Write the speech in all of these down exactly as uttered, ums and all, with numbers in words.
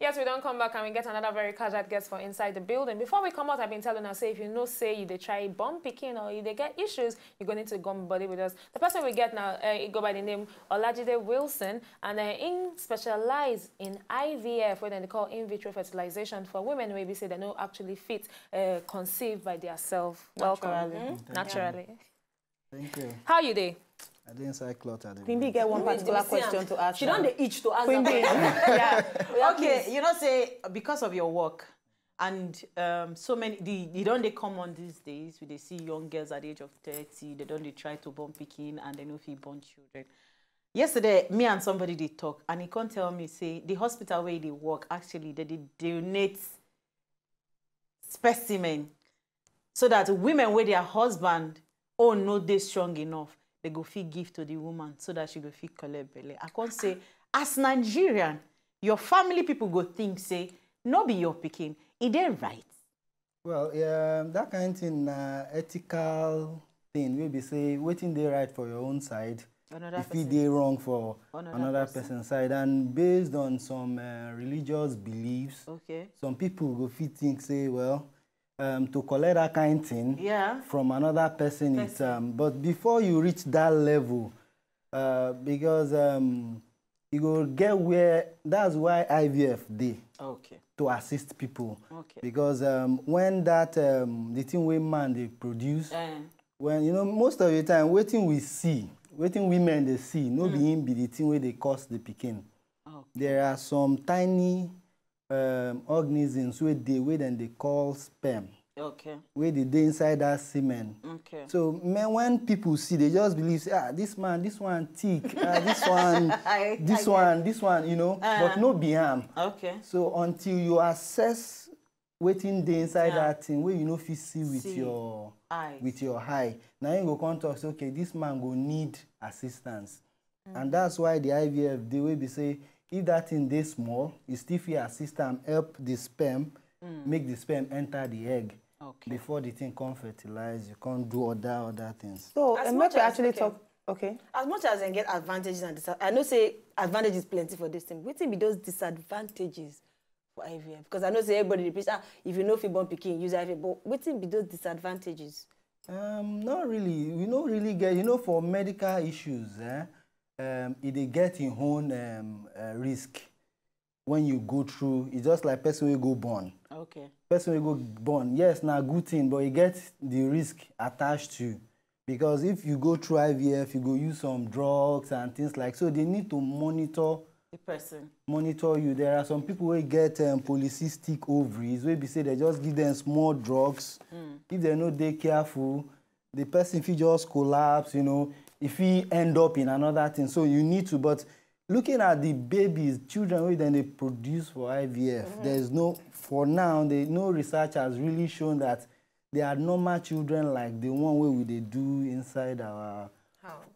Yes, we don come back and we get another very casual guest for inside the building. Before we come out, I've been telling us, say, if you know, say you dey try born pikin or you dey get issues, you go need to come body with us. The person we get now, uh, it go by the name Olajide Wilson, and uh, in specialize in I V F, wey dem dey call in vitro fertilization for women wey be say they no actually fit uh, conceive by theirself. Welcome. Naturally. Mm, naturally. Thank you. How you dey? I didn't inside cloth at the Queen B moment. get one Wait, particular you see am? Question to ask. She don dey itch to ask Queen B. that. Yeah. Okay, you know, say because of your work and um, so many, the, e don dey common these days. We dey see young girls at the age of thirty, they don dey try to born pikin and they no fit born children. Yesterday, me and somebody dey talk, and he come tell me say the hospital where they work, actually, they dey donate specimen so that women wey their husband own no dey strong enough, they go fit give to the woman so that she go fit collect belle. I come say, as Nigerian, your family people go think say no be your pikin. E dey right? Well, um, that kind of thing na ethical thing. We be say wetin dey right for your own side. Another If person. It dey wrong for Another another, person. Person side, and based on some uh, religious beliefs, Okay. Some people go fit think say, well, um, to collect that kind thing Yeah. From another person, it's Person. Um, but before you reach that level, uh, because um, you go get where that's why I V F dey Okay. To assist people. Okay. Because um, when that um, the thing wey man dey produce, Eh. When you know most of the time, wetin we see, wetin women dey see, no be him be the thing wey dey cause the pikin. Okay. There are some tiny um, organisms wey dey wey dem dey call sperm, Okay. wey dey dey inside that semen. Okay. So men, when people see, they just believe say, ah, this man, this one thick, ah, this one, I- this I- one, this one, you know, Uh-huh. but no be am. Okay. So until you assess wetin dey inside Yeah. That thing wey you no fit see with See. your Eyes. With your eye, na him go come talk say, okay, this man go need assistance. And that's why the I V F dey wey be say if that thing dey small, e still fit assist am help the sperm make the sperm enter the egg Okay. Before the thing come fertilize, you come do other other things. So As and much make we as- actually okay. Talk. Okay. As much as dem get advantages and dis, I know say advantages plenty for this thing. Wetin be those disadvantages for I V F? Because I know say everybody dey preach, ah, if you no fit born pikin, use I V F. But wetin be those disadvantages? Um, not really. We no really get, you know, for medical issues, eh, um, e dey get im own um, uh, risk when you go through. It's just like person wey go born. Okay. Person wey go born, yes, na good thing, but e get the risk attached to. Because if you go through I V F, you go use some drugs and things like so. They need to monitor The person. Monitor you. There are some people wey get um, polycystic ovaries wey be say they just give them small drugs. If they no dey careful, the person fit just collapse. You know, if he end up in another thing, so you need to. But looking at the babies, children wey dem dey produce for I V F, there is no, for now, they, no research has really shown that they are normal children like the one wey we dey do inside our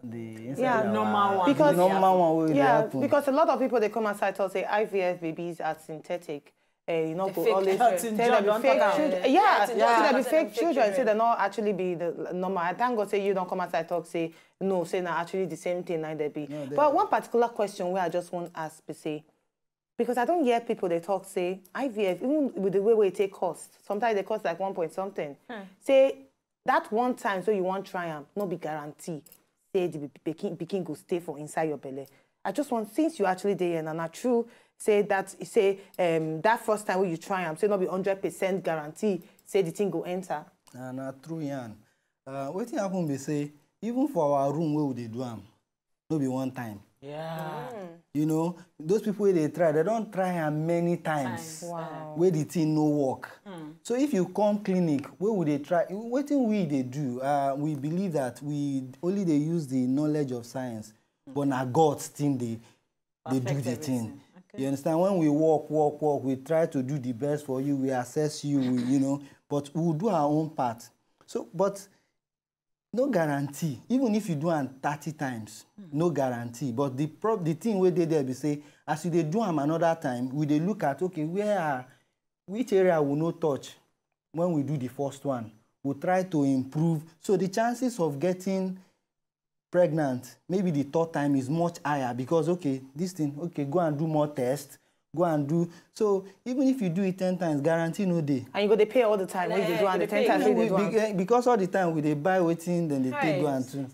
the inside Yeah, our, normal one. The Because- normal one wey dey Yeah, happen. Because a lot of people they come outside and say I V F babies are synthetic. Uh, you know, The go fake always Elton say John they be don fake talk am. children. Yeah, Yeah, Elton yeah, John so don they be talk fake am, children. fake Say they not actually be the normal. I thank God say you don't come outside talk say no. Say now actually the same thing now they be. No, they But one particular question where I just want to ask be say, because I don't hear people they talk say I V F, even with the way we take cost. Sometimes they cost like one point something. Say that one time so you want try am, no be guarantee say the pikin pikin go stay for inside your belly. I just want, since you actually there and na true say that say um that first time when you try am, say no be hundred percent guarantee say the thing go enter. Na na true yarn. Uh, wetin happen be say even for our room wey we dey do am, no be one time. Yeah. You know, those people wey dey try, they don try am many times. Times. Wow. Wey the thing no work. So if you come clinic, wey we dey try, wetin we dey do, uh, we believe that we only dey use the knowledge of science, but na God still dey dey do Perfect the thing. Everything. Okay. You understand? When we work, work, work, we try to do the best for you. We assess you, we, you know, but we will do our own part. So, but no guarantee. Even if you do am thirty times, no guarantee. But the prob the thing wey dey there be say, as you dey do am another time, we dey look at, okay, where are, which area we no touch when we do the first one. We try to improve. So the chances of getting pregnant maybe the third time is much higher because, okay, this thing, okay, go and do more tests. go and do. So even if you do it ten times, guarantee no dey. And you go dey pay all the time. When you dey do am, the ten times wey you dey do am. Because all the time we dey buy wetin dem dey take do am too.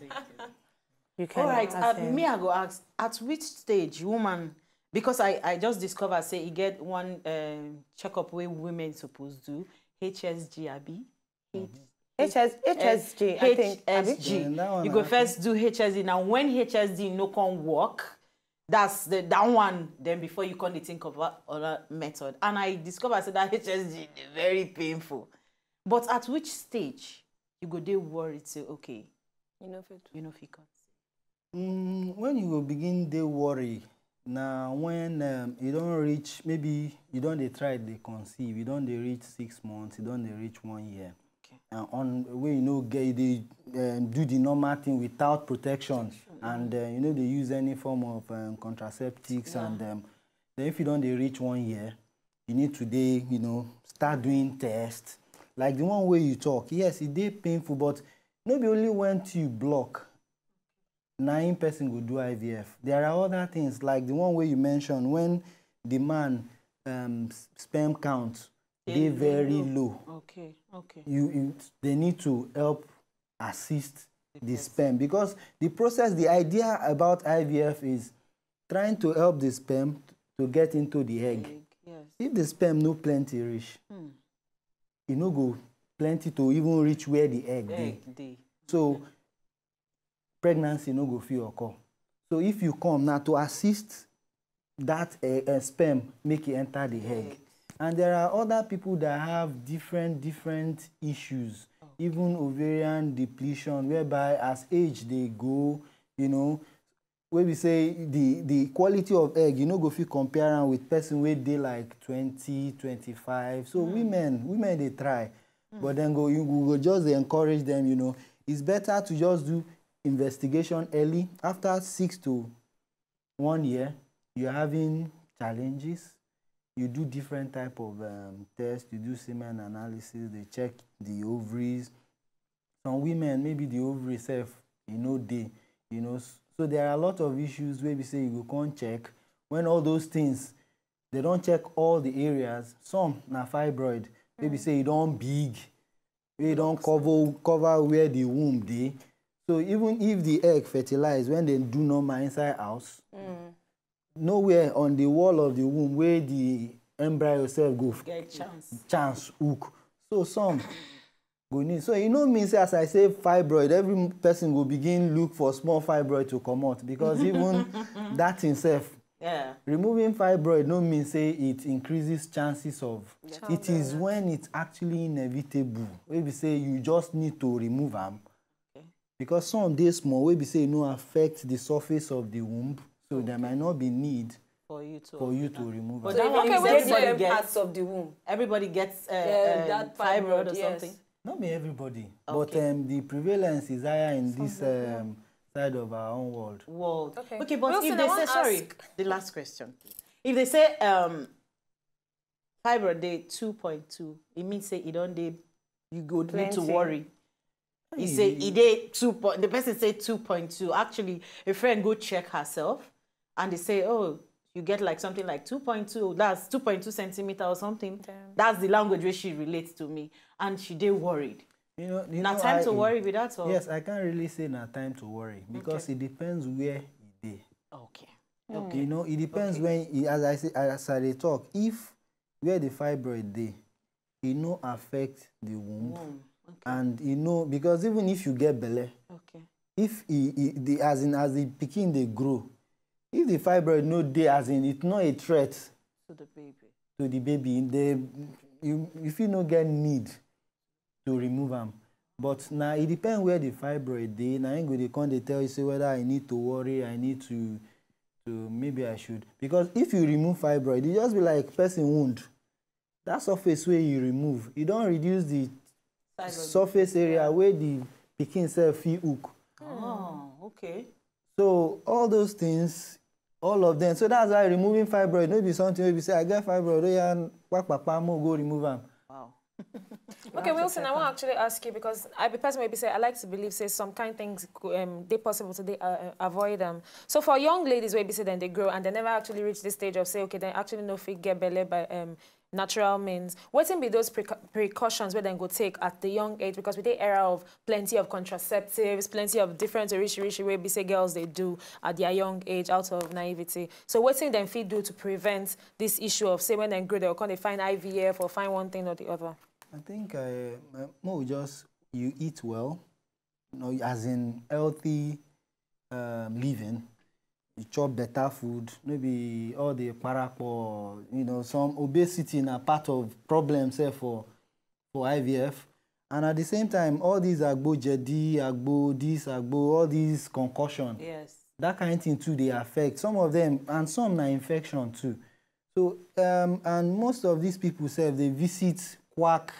You can All right, ask uh, him. Me, I go ask, at which stage woman, because I, I just discovered say e get one um, checkup wey women suppose do, H S G, abi? H S, H S G, I think. Abi? H S G. Yeah, that one You I go think. First do H S G. Now, when H S G no come work, that's the that one. Then before you come dey think of o- other method. And I discover say that H S G dey very painful. But at which stage you go dey worried say, okay, You know fit. you no fit cut? Mm, when you go begin dey worry, na when um, you don reach, maybe you don dey try dey conceive, you don dey reach six months, you don dey reach one year. Okay. And on wey you no get, you dey um, do the normal thing without protection, and uh, you no dey use any form of um, contraceptives, and um, then if you don dey reach one year, you need to dey, you know, start doing tests. Like the one wey you talk, yes, e dey painful, but no be only when tube block na im person go do I V F. There are other things like the one wey you mention, when the man um, s- sperm count dey very low. Okay, okay. You, you they need to help assist the sperm, because the process, the idea about I V F is trying to help the sperm to get into the egg. Yes. If the sperm no plenty reach, e no go plenty to even reach where the egg dey. Egg dey. So pregnancy no go fit occur. So if you come now to assist that uh, uh, sperm make e enter the egg. And there are other people that have different different issues, even ovarian depletion, whereby as age dey go, you know, wey be say the the quality of egg, you no go fit compare am with person wey dey like twenty, twenty-five. So women women dey try, but then go you go just dey encourage them. You know, it's better to just do investigation early. After six to one year, you're having challenges. You do different type of um, tests. You do semen analysis. They check the ovaries. Some women, maybe the ovary self, you know, they, you know. So there are a lot of issues where we say you go come check when all those things, they don't check all the areas. Some na fibroid, maybe say you don't big, you don't cover cover where the womb dey. So even if the egg fertilize when they do normal inside house, nowhere on the wall of the womb where the embryo self go Get chance. chance hook. So some go need. So e no mean say as I say fibroid, every person go begin look for small fibroid to comot, because even that himself, Yeah. removing fibroid no mean say it increases chances of. It is when it's actually inevitable. Wey be say you just need to remove am. Because some dey small, wey be say e no affect the surface of the womb, so there might not be need For you to. for you to remove But am. that one Okay, is we everybody get gets. Parts of the womb. Everybody gets uh, Yeah, um, that fibroid fibroid, or yes. Something. Not be everybody, Okay. but um, the prevalence is higher in this um, side of our own world. World. Okay. Okay, but Wilson, if I they say want sorry, ask- the last question, please. If they say um, fibroid dey two point two, it means say e don dey. You go need to Plenty. Worry. He say e dey two point. The person say two point two. Actually, a friend go check herself, and they say, oh, you get like something like two point two. That's two point two centimeter or something. That's the language where she relates to me, and she dey worried. You know, you Na know, time I- to worry with that, or Yes, I can't really say na time to worry because it depends where e dey. Okay. You know, it depends when, e- as I say, as I dey talk, if where the fibroid dey, e no affect the womb, Womb. Okay. And e no, because even if you get belle, Okay. if e, e the as in as the pikin dey grow, if the fibroid no dey, as in it's not a threat To the baby. to the baby, the you you fit no get need to remove am. But na e depend where the fibroid dey. Na im go dey come dey tell you say whether I need to worry, I need to to maybe I should, because if you remove fibroid, e just be like person wound. That surface wey you remove, e don reduce the Size of surface area wey the pikin sef fit hook. Oh, okay. So all those things, all of them. So that's why removing fibroid no be something wey be say I get fibroid, oh yeah, kpakpakpa, mo go remove am. Wow. Okay, Wilson, I wan actually ask you, because I be person wey be say I like to believe say some kind things go, um, dey possible to dey, uh, uh, avoid them. So for young ladies wey be say then they grow and they never actually reach this stage of say, okay, they actually no fit get belle by, um, natural means. Wetin be those preca- precautions wey dem go take at the young age, because we dey era of plenty of contraceptives, plenty of different orishirishi wey be say girls dey do at their young age out of naivety. So wetin dem fit do to prevent this issue of say when dem grow, dem go come dey find I V F or find one thing or the other? I think, uh, uh, mo just, you eat well, you know, as in healthy, um, living. You chop better food, maybe all the parapo, you know, some obesity na part of problem sef for, for I V F. And at the same time, all these agbo jedi, agbo this, agbo, all these concussion, Yes. that kind of thing too, they affect some of them, and some na infection too. So, um, and most of these people sef, they visit quack.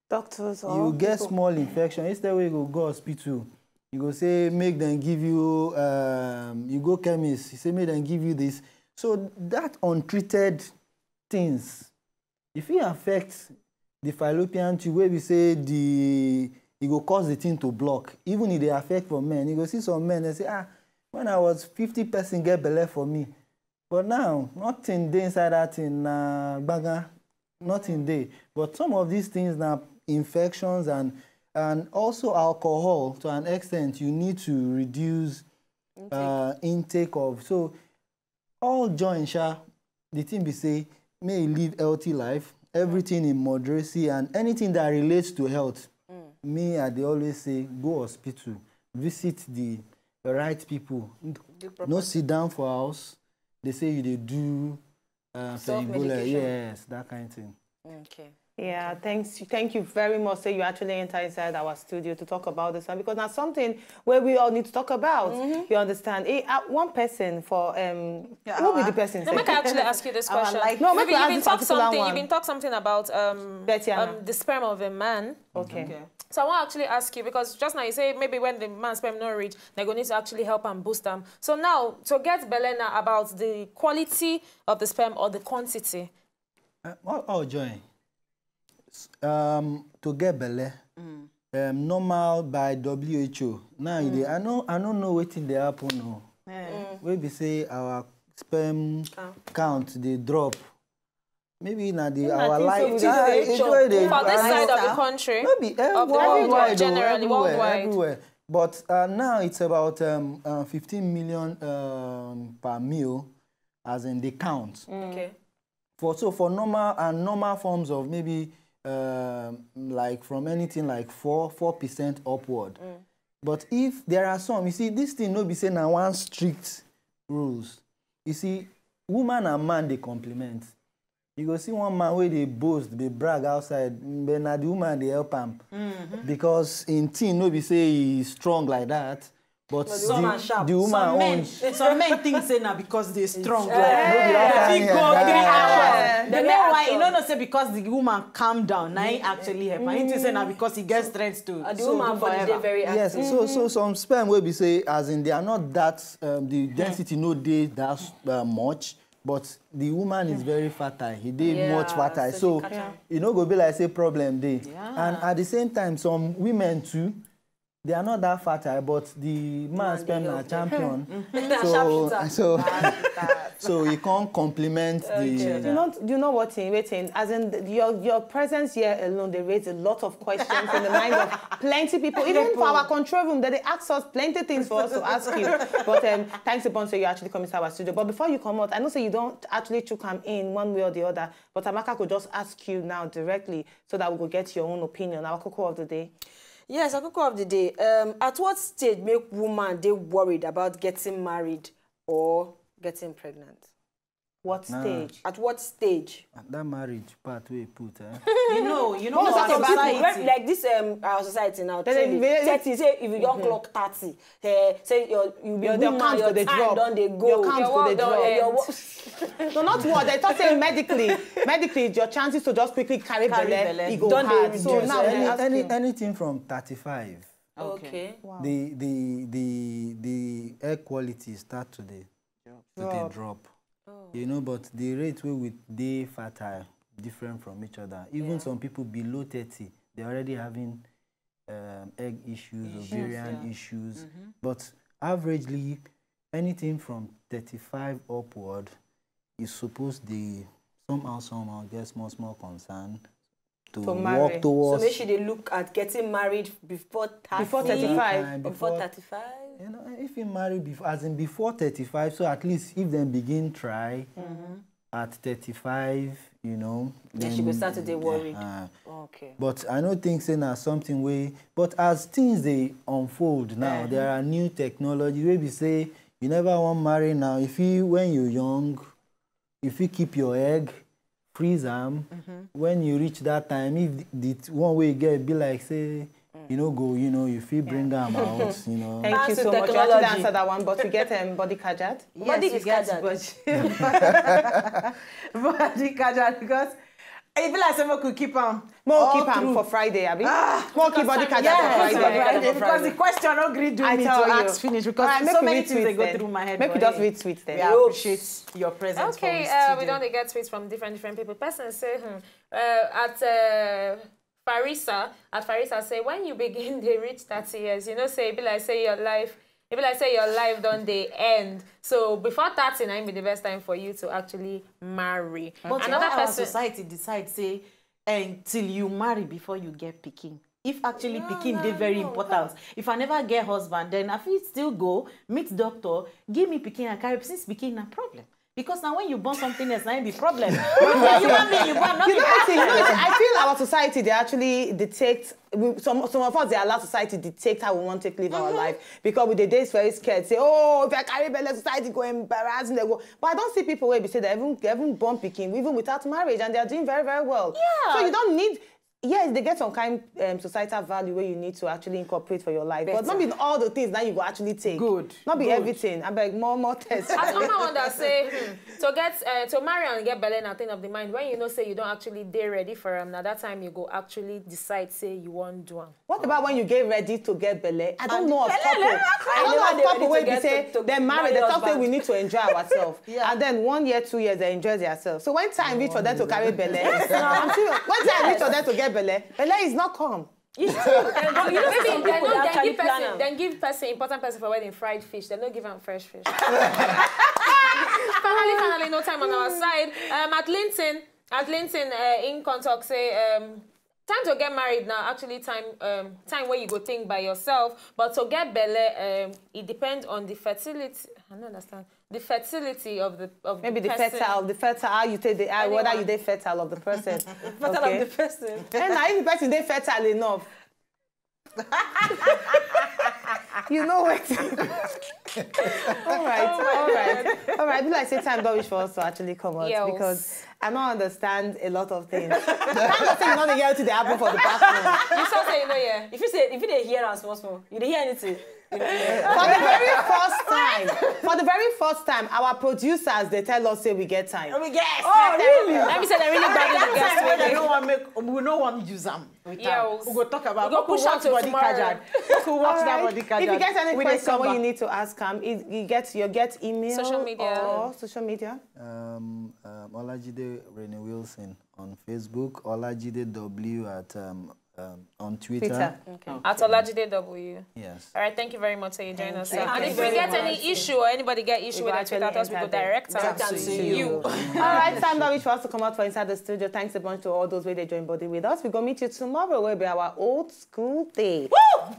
Doctors or You get people. small infection, instead we go go hospital, you go say make them give you, um, you go chemist, you say make them give you this. So that untreated things, if it affects the fallopian tube, where we say the, it go cause the thing to block. Even if they affect for men, you go see some men, they say, "Ah, when I was fifty person get belle for me." But now, nothing dey inside that thing, na gbaga, nothing dey. But some of these things na infections and, and also alcohol to an extent, you need to reduce, uh, intake of. So all join, sha, the thing be say, may you live healthy life, everything in moderacy, and anything that relates to health. Me, I dey always say, go hospital, visit the right people. No sit down for house. They say you dey do, uh, Self-medication. Yes, that kind of thing. Okay. Yeah, thanks. Thank you very much. Say you actually enter inside our studio to talk about this one, because that's something where we all need to talk about. You understand? Eh, uh, one person for, um, who be the person? No, make I actually ask you this question. No, make Maybe I you've ask been this talk particular something. one. You've been talk something about, um, Betty Anna. um, the sperm of a man. Okay. Okay. So I want to actually ask you, because just now you say maybe when the man sperm no reach, they're going to actually help and boost them. So now to get belle now about the quality of the sperm or the quantity. Uh, oh, oh, join. S- Um, to get belle, um, normal by W H O. Now you dey, I know, I don't know wetin dey happen o. Wey be say our sperm count dey drop. Maybe na the, our life. Which is the, ah, it's where they for this side of the country, no be, eh, of the world worldwide o, generally, everywhere, worldwide. Everywhere. But, uh, now it's about, um, uh, fifteen million, um, per meal, as in the count. Okay. For, so for normal and normal forms of maybe, um, like from anything like four, four percent upward. But if there are some, you see, this thing no be say na one strict rules. You see, woman and man dey complement. You go see one man wey dey boast, dey brag outside, but na the woman dey help am. Because in thing no be say he strong like that, but the, the woman own. Some men think say na because they strong. No be that kind of thing. The men why you no know say because the woman calm down, na he actually help. And he think say na because he get strength to. The woman body dey very active. Yes, so, so some sperm wey be say, as in, they are not that, um, the density no dey that, uh, much, but the woman is very fertile. He dey much fertile, so you know go be like say problem dey. And at the same time, some women too, they are not that fertile, but the man sperm na champion. So, so, so he can't compliment the. You know, you know what thing, waiting. As in, your, your presence here alone, they raise a lot of questions in the mind of plenty people. Even for our control room, that they ask us plenty things for us to ask you. But, um, thanks upon so you actually come into our studio. But before you come out, I know say you don't actually chook am in one way or the other. But Amaka could just ask you now directly so that we go get your own opinion. Our koko of the day. Yes, our koko of the day. Um, at what stage make woman dey worried about getting married or getting pregnant? What stage? At what stage? That marriage part wey you put, eh? You know, you know, society. Like this, um, our society now, thirty, say if you don't clock thirty, eh, say your, you be woman, your time don dey go. Your count go dey drop. Your work. No, not what. They talk say medically, medically, your chances to just quickly carry belle, e go hard. So now, any, anything from thirty-five. Okay. The, the, the, the air quality start to dey, to dey drop. You know, but the rate wey we dey fertile different from each other. Even some people below thirty, they're already having um, egg issues, ovarian issues. But averagely, anything from thirty-five upward is supposed to somehow, somehow get small, small concern to, to work towards. So maybe she dey look at getting married before thirty. Before thirty-five. Before thirty-five. You know, if you marry before, as in before thirty-five, so at least if they begin try, at thirty-five, you know, then she go start to dey worry. Uh, okay. But I don't think say na something wey, but as things dey unfold now, there are new technology wey be say you never wan marry now. If you, when you young, if you keep your egg, freeze am, when you reach that time, if the, the one wey you get be like say you know go, you know, you feel bring am out, you know. Thank you so much. You actually answered that one, but we get um, body kajad. Body is kajad. Body kajad because e be like say make we keep am. Make we keep am for Friday, abi? Ah, make we keep body kajad for Friday. Because the question no gree do me to ask finish because so many things dey go through my head. Make we just read tweets then. We appreciate your presence. Okay, uh, we don dey get tweets from different different people. Person say, hmm, uh, at uh, Farisa, at Farisa say, when you begin dey reach thirty years, you know say e be like say your life, e be like say your life don dey end. So before thirty, na im be the best time for you to actually marry. But another person, society decide say, eh, till you marry before you get pikin. If actually pikin dey very important. If I never get husband, then I fit still go meet doctor, give me pikin and carry, since pikin na problem. Because now when you born something else, na im be problem. But if na human being you born, not be problem. You know, I feel our society, they actually detect, we, some, some of us, they allow society dictate how we want to live our life. Because we dey dey very scared, say, oh, if I carry belle, society go embarrass me. They go. But I don't see people where we say that even, even born pikin, even without marriage, and they are doing very, very well. Yeah. So you don't need, yes, they get some kind um, societal value where you need to actually incorporate for your life. But not be all the things that you go actually take. Good. Not be everything. I beg more, more tests. As mama wonder say, hmm, to get uh, to marry and get belle na thing of the mind. When you know say you don't actually dey ready for am, now that time you go actually decide say you want do am. What about when you get ready to get belle? I don't know of couple. I don't know of couple wey be say dem marry, they talk say we need to enjoy ourselves. And then one year, two years, they enjoy themselves. So when time reach for them to carry belle, I'm serious. When time reach for them to get belle, belle is not come. It's true. But you know say some people dey actually plan am. Then give person, important person for wedding, fried fish. They no give am fresh fish. Finally, finally, no time on our side. Um, at Linton, at Linton, uh, in contact say, um, time to get married now. Actually, time, um, time where you go think by yourself. But to get belle, um, it depends on the fertility. I don't understand. The fertility of the, of maybe the person. Fertile, the fertile, how you take the, how, whether you dey fertile of the person. Fertile of the person. And now if the person dey fertile enough, you know what? All right, all right, all right. Be like say time don reach for us to actually come out because I don't understand a lot of things. Time don say you no dey hear wetin dey happen for the background. You saw say you no hear. If you say, if you dey hear am small small, you dey hear anything. For the very first time, for the very first time, our producers dey tell us say we get time. We get. Oh, really? Let me say they really gbadu the guest. They no wan make, we no wan use am. We go talk about. We go push out to body tomorrow. Make we watch that body kajad. If you get any question wey you need to ask am, you get, you get email, social media, or social media. Um, um, Olajide Rene Wilson on Facebook, Olajide W at um, um, on Twitter. Twitter. Okay. At Olajide W. Yes. All right, thank you very much for you joining us. And if you get any issue or anybody get issue with the Twitter, we go direct them to you. All right, time don reach for us to come out for inside the studio. Thanks a bunch to all those wey dey join body with us. We go meet you tomorrow, wey be our old school day. Woo!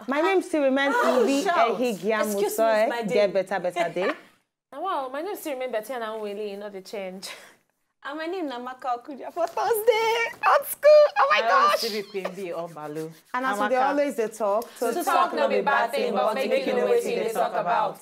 My name still remain Ibi Ehigiamusoe. Get better, better day. Wow, my name still remain Betty and I'm Willie, you know the change. And my name na Maka Okudia for Thursday. Hot school. Oh my gosh. I still be Queen B or Balu. And as we dey always dey talk, to talk no be bad thing, but make you know wetin you dey talk about.